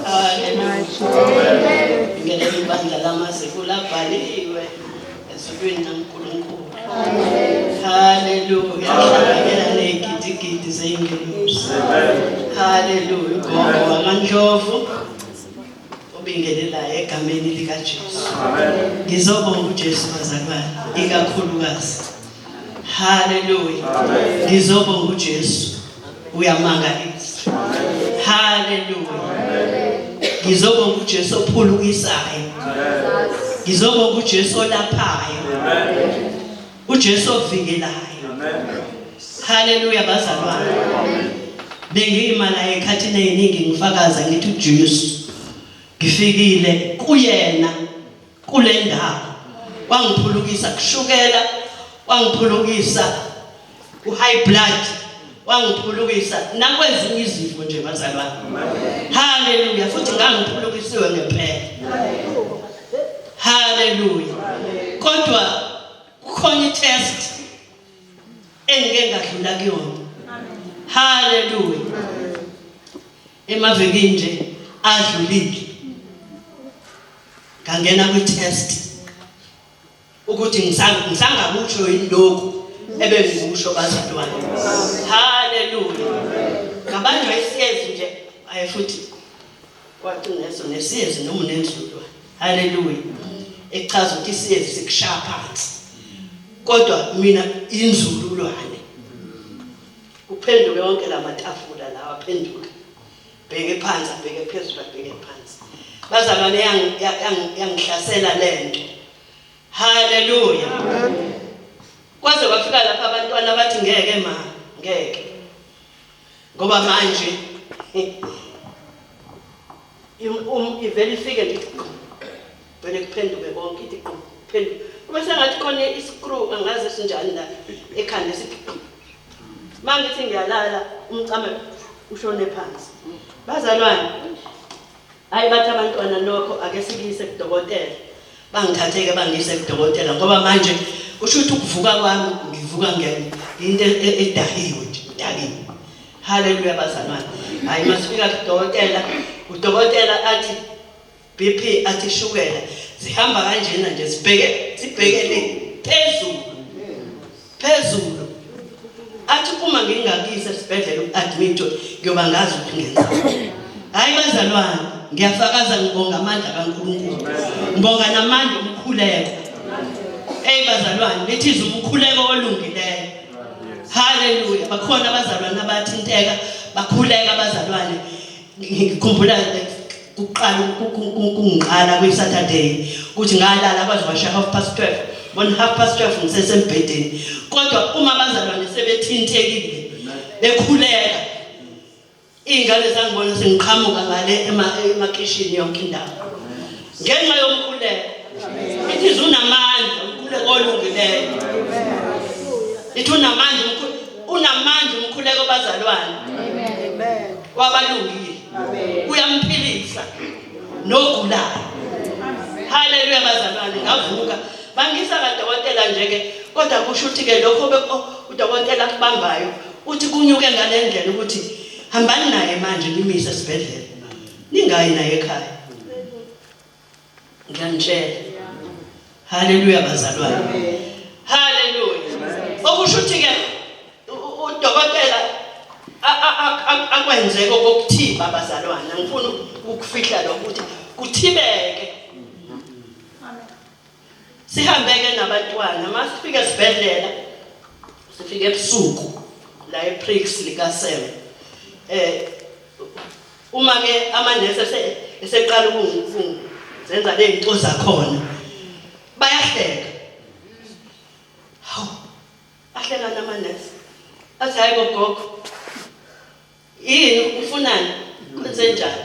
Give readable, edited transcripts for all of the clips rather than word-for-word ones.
Haleluya. Ngelela ibandla lamaziko labhaliwe ezulwini naNkulunkulu. Haleluya. Hlanganyela nezigidigidi zezingelosi. Haleluya. Ugogo wakaNdlovu obingelelayo egameni likaJesu. Ngizobonga uJesu bazalwane ikakhulukazi. Haleluya. Ngizobonga uJesu. Uyamangalisa. Haleluya. Ngizobonga uJesu ophulukisayo. Ngizobonga uJesu olaphayo. uJesu ovikelayo. Haleluya bazalwane. Bengima la ekhathini eziningi ngifakaza ngithi uJesu ngifikile kuyena kule ndawo wangiphulukisa kushukela wangiphulukisa ku-high blood wangiphulukisa nakwezinye izifo nje bazalwane. Haleluya futhi ngangiphulukisiwe ngempela. Haleluya. Kodwa kukhona i-test engike ngadlula kuyona. Haleluya. Emavikini nje adlulile ngangena kwi-test ukuthi ngisangakusho yini lokhu ebengikusho bazalwane. Haleluya. Ngabanjwa isiyezi nje aye futhi kwathi neso nesiyezi noma unenzulwane. Haleluya. Echaza ukuthi isiyezi sikushaya phansi. Kodwa mina inzululwane. Kuphenduke wonke lamatafula lawa aphenduke. Bheke phansi, abheke phezulu, abheke phansi. Bazalwane yangihlasela lento. Haleluya. Kwaze kwafika lapha abantwana bathi ngeke ma, ngeke. Ngoba manje ivele ifike nje ithi gqu. Vele kuphenduke konke ithi gqu, phenduke. Kube sengathi khona iscrew angazi sinjani la ekhanda sithi gqu. Mangithi ngiyalala umcamelo ushone phansi. Bazalwane, hayi bathi abantwana nokho ake sikuyise kudokotela. Bangithatheke bangiyise kudokotela ngoba manje kusho ukuthi ukuvuka kwami ngivuka ngento edakiwe nje, ngidakiwe. Haleluya bazalwane. Hayi masifika kudokotela, udokotela athi BP athi shukela zihamba kanjena nje zibheke zibheke le phezulu phezulu athi uma ngingakuyisa esibhedlela uku-admit ngiyoba ngazi ukuthi ngenza hhayi bazalwane ngiyafakaza ngibonga amandla kaNkulunkulu ngibonga namandla omkhuleko eyi bazalwane lithi umkhuleko olungileyo haleluya bakhona abazalwane abathinteka bakhuleka abazalwane ngikhumbula kuqala kungiqala kwi-Saturday ukuthi ngalala kwaze kwashaya 12:30 bona 12:30 ngisesembhedeni kodwa uma abazalwane sebethintekile bekhuleka iy'ngane zangibona sengiqhamuka ngale emakhishini yonke indawo ngenxa yomkhuleko. Ithi unamandla umkhuleko olungileyo. Ithi unamandla unamandla umkhuleko bazalwane. Amen. Wabalungile. Uyamphilisa nogulayo. Haleluya bazalwane ngavuka. Bangisa kadokotela nje ke kodwa kusho ukuthi ke lokho udokotela akubambayo uthi kunyuke ngalendlela ukuthi hambani naye manje nimise esibhedlela. Ningayi naye ekhaya. Ngiyanitshela. Haleluya bazalwane. Haleluya. Okusho ukuthi ke udokotela akwenzeke okokuthiba bazalwane. Angifuni ukufihla lokho ukuthi kuthibeke. Sihambeke nabantwana masifika esibhedlela sifike ebusuku la ePrix lika Sam. Eh uma ke amanesi eseqala ukungizenza lezinto zakhona bayahleka. Hawu ahleka namanesi. Athi hayi gogo yini ufunani kwenze njani?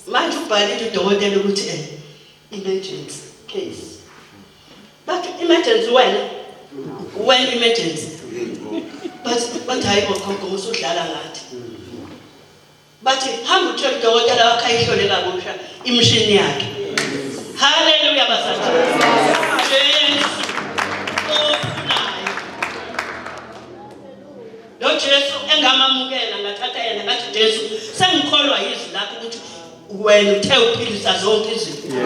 Manje ubhalile udokotela ukuthi eh emergency case. Bathi emergency wena. Wena emergency. But bathi hayi bogogo usudlala ngathi. Bathi hamba utshele udokotela wakhe ayihlole kabusha imishini yakhe. Haleluya bazalwane. Jesu ofunayo. Lo Jesu engamamukela ngathatha yena ngathi Jesu Sengikholwa yizwi lakho ukuthi wena uthe uphilisa zonke izinto.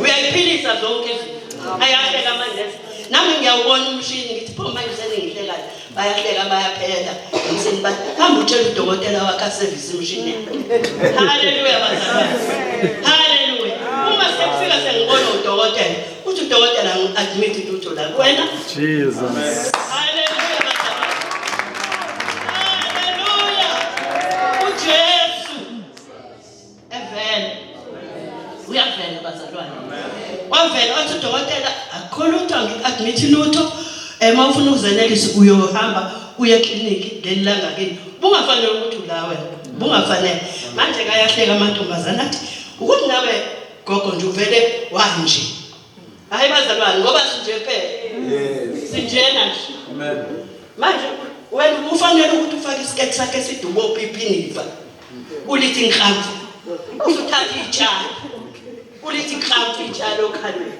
Uyayiphilisa zonke izinto. Ayahleka amanesi. Nami ngiyawubona umshini ngithi pho manje seningihlekayo. Bayahleka bayaphela. Ngisini bathi hamba utshela udokotela wakho asevise imshini yakhe. Haleluya bazalwane. Haleluya. Uma sekufika sengibona udokotela, uthi udokotela ngi-admit lutho la kuwena. Jesus. Haleluya bazalwane. Haleluya. UJesu evele. Uyavela bazalwane. Wavela wathi udokotela akukho lutho angi-admit lutho. Uma ufuna ukuzenelisa uyohamba uye ekliniki leli langa kini. Bungafanele ukuthi ula wena. Bungafanele. Manje kayahleka amantombazana athi ukuthi nawe gogo nje uvele wanje. Hayi bazalwane ngoba sinje phela. Yes. Sinjena nje. Amen. Manje wena ufanele ukuthi ufake isiketi sakhe eside ubophe iphinifa. Ulithi nhlamvu. Usuthatha itshalo. Ulithi nhlamvu itshalo okhalweni.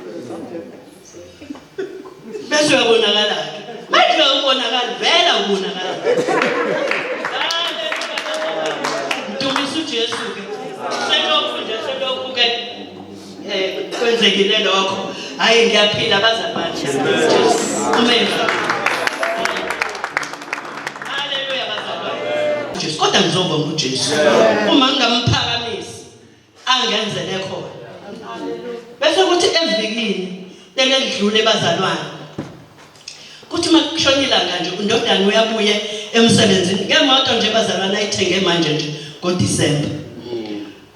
Bese uyabonakala ke. Manje uyabonakala vela ubonakala. Dumisa uJesu ke. Selokhu nje selokhu ke kwenzekile lokho. Hayi ngiyaphila bazalwane. Jesu. Amen. Haleluya bazalwane. Jesu kodwa ngizobonga uJesu. Uma ngingamphakamisi angenzele khona. Bese kuthi evikini lelidlule bazalwane. Kuthi makushona ilanga nje undodana uyabuye emsebenzini ngemoto nje bazalwane ayithenge manje nje ngoDecember.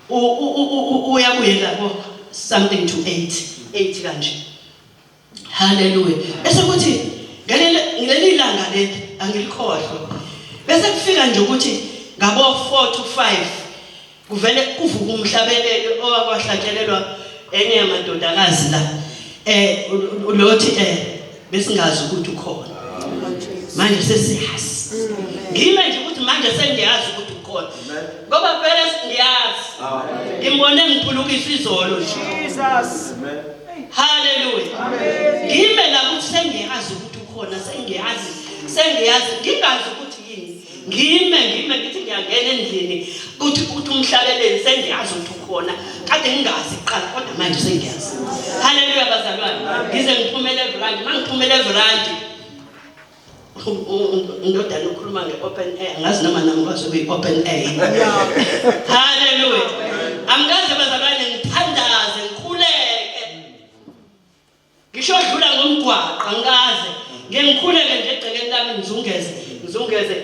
Uyabuye lapho something to 8 8 kanje. Haleluya. Bese kuthi ngaleli langa leli angilikhohlwa. Bese kufika nje ukuthi ngabo 4 to 5 kuvele kuvuka umhlabeleli owakwahlatshelelwa enye yamadodakazi la. Lothi besingazi ukuthi ukhona. Manje sesiyazi. Ngime nje ukuthi manje sengiyazi ukuthi ukhona. Ngoba vele ngiyazi. Ngimbone ngiphulukisa izolo nje. Jesus. Haleluya. Ngime la ukuthi sengiyazi ukuthi ukhona, sengiyazi, sengiyazi, ngingazi ukuthi yini. Ngime ngime ngithi ngiyangena endlini kuthi ukuthi umhlabeleli sengiyazi ukuthi ukhona. Kade ngingazi kuqala kodwa manje sengiyazi. Haleluya bazalwane. Ngize ngiphumele evrandi, mangiphumele evrandi. Indodana ukhuluma nge-open air, angazi noma nami ngikwazi ukuyi-open air. Haleluya. Angikaze bazalwane ngithandaze ngikhuleke. Ngisho dlula ngomgwaqo angikaze. Ngeke ngikhuleke nje egcekeni lami ngizungeze, ngizungeze.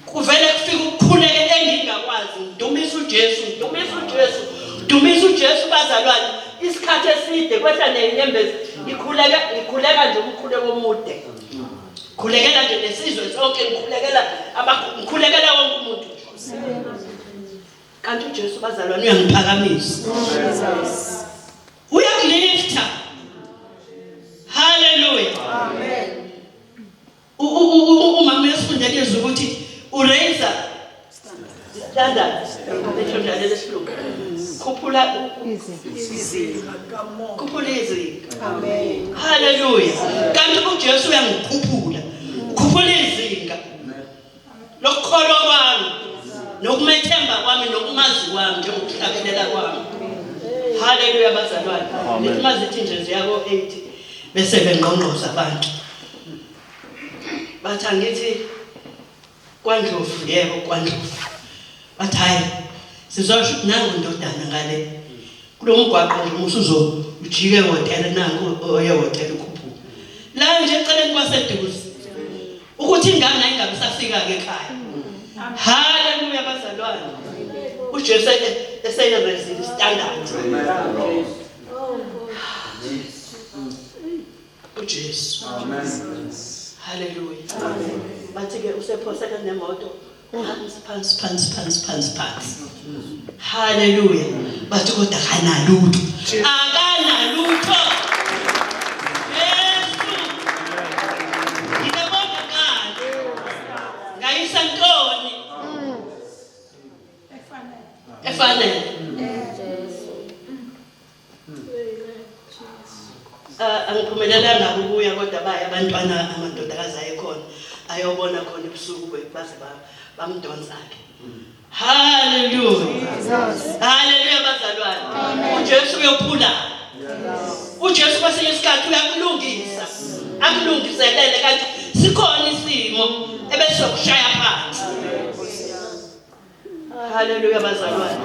Kuvele kufike ukukhuleke engingakwazi. Ngidumisa uJesu, ngidumisa uJesu. Ngidumisa uJesu bazalwane. Isikhathi eside kwehla nenyembezi. Ngikhuleka ngikhuleka nje umkhuleko omude. Khulekela nje nesizwe sonke ngikhulekela ngikhulekela wonke umuntu. Kanti uJesu bazalwane uyangiphakamisa. Jesus. Uyakulifta. Hallelujah. Amen. Umama uyasifundela izwi ukuthi uraise standard. Esho njalo lesilungu. Khuphula Izinga. khuphula izinga. Amen. Hallelujah. Kanti uJesu uyangikhuphula. Ukhuphula izinga lokukholwa kwami nokumethemba kwami nokumazi kwami njengokuhlabelela kwami. Hallelujah bazalwane. Lithi mazithi nje ziyako 8 bese bengqongqoza abantu. Bathi angithi kwaNdlovu yebo kwaNdlovu. Bathi hayi sizosho ukuthi nangu indodana ngale. Kulo mgwaqo nje umusuzo ujike ehhotela nangu oye ehhotela ukhuphuka. La nje eceleni kwaseduze. Ukuthi ingane ayingabe isafika ke ekhaya. Haleluya bazalwane. uJesu eseyerezile standard. uJesu. Amen. Haleluya. Bathi ke usephoseka nemoto phansi phansi phansi phansi phansi phansi. Haleluya. Bathi kodwa akanalutho. Akanalutho. Jesu. Ngiyabonga ngani? Ngayisa ntoni? Efanele. Angiphumelelanga ukuya kodwa baya abantwana amadodakazi ayekhona. Ayobona khona ebusuku baze bamdonsa-ke. Haleluya, haleluya bazalwane. UJesu uyophula. UJesu kwesinye isikhathi uyakulungisa, akulungiselele, kanti sikhona isimo ebesokushaya phansi. Haleluya bazalwane.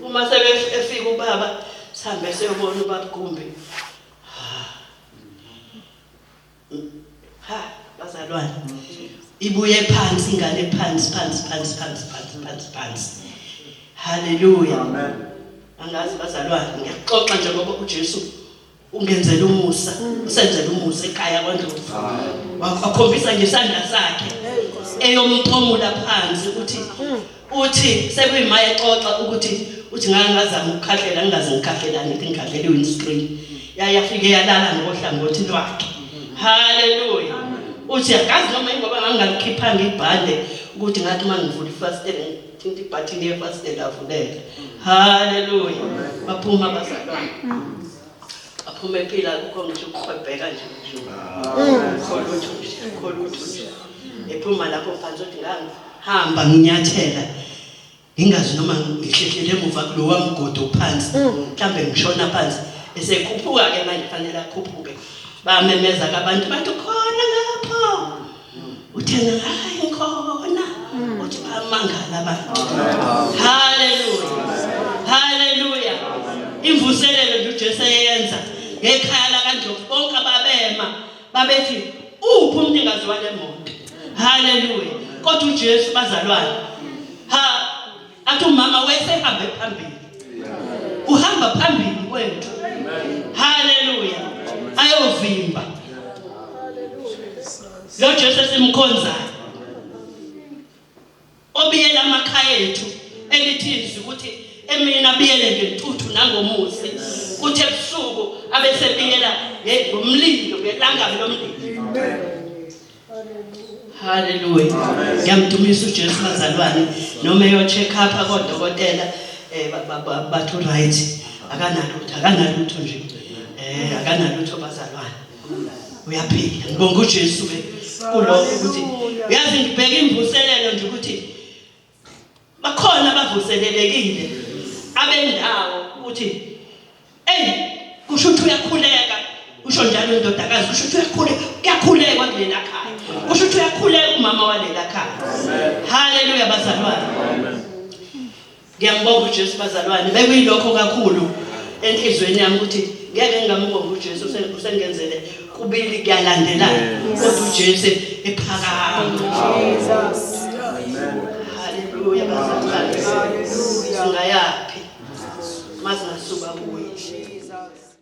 Uma sebefika ubaba, sihambe siyobona ubaba Gumbi. Ha bazalwane. Ibuye phansi ingane, phansi phansi phansi phansi phansi phansi phansi. Haleluya. Amen. Angazi bazalwane, ngiyaxoxa nje ngoba uJesu ungenzela umusa, usenzela umusa ekhaya kwaNdlovu. Wakhombisa nje isandla sakhe eyomphomula phansi, uthi sekuyima exoxa ukuthi uthi ngake ngazama ukukhahlela, ngingaze ngikhahlela, ngithi ngikhahlela i-windscreen, yayafike yalala ngohlangothi lwakhe. Haleluya. Uthi akazi noma ingoba ngangingalikhiphanga ibhande, ukuthi ngathi uma ngivula ifasitela ngithinta ibhathini yefasitela avuleka. Haleluya. Baphuma abazalwane, baphuma ephila, kukho ngisho ukuhwebheka nje, akukho lutho nje, akukho lutho nje. Ephuma lapho phansi uthi ngangihamba nginyathela, ngingazi noma ngihlehlele emuva kulowa mgodi ophansi, mhlambe ngishona phansi. Esekhuphuka-ke manje, fanele akhuphuke, bamemeza-ke abantu, bathi khona lapho. Uthena hayi ngikhona. Uthi bamangala abantu. Haleluya, haleluya. Imvuselelo nje uJesu eyenza ngekhaya lakaNdlovu, bonke ababema babethi uphi umnikazi wale moto? Haleluya. Kodwa uJesu bazalwane, ha athi umama wayesehambe phambili, uhamba phambili kwethu. Haleluya. Ayovimba lo Jesu esimkhonzayo, obiyela amakhaya ethu, elithi izwi ukuthi emina abiyele ngentuthu nangomusi, kuthi ebusuku abesebiyela ngomlilo, ngelangabi lomlilo. Haleluya. Ngiyamdumisa uJesu bazalwane, noma eyo-check up kodokotela bathu right, akanalutho, akanalutho nje. Akanalutho bazalwane. Uyaphila. Ngibonga uJesu ke kulokho ukuthi uyazi ngibheka imvuselelo nje ukuthi bakhona abavuselelekile abendawo, ukuthi ey kusho ukuthi uyakhuleka, usho njalo indodakazi, kusho ukuthi uyakhuleka, kuyakhulekwa kulela khaya, kusho ukuthi uyakhuleka umama walela khaya. Haleluya bazalwane. Ngiyambonga uJesu bazalwane. Bekuyilokho kakhulu enhlizweni yami ukuthi ngeke ngingambonga uJesu, usengenzele kubili kuyalandelana, kodwa uJesu ephakama. Jesus. Haleluya bazalwane. Singayaphi masingasuka kuye? Jesus.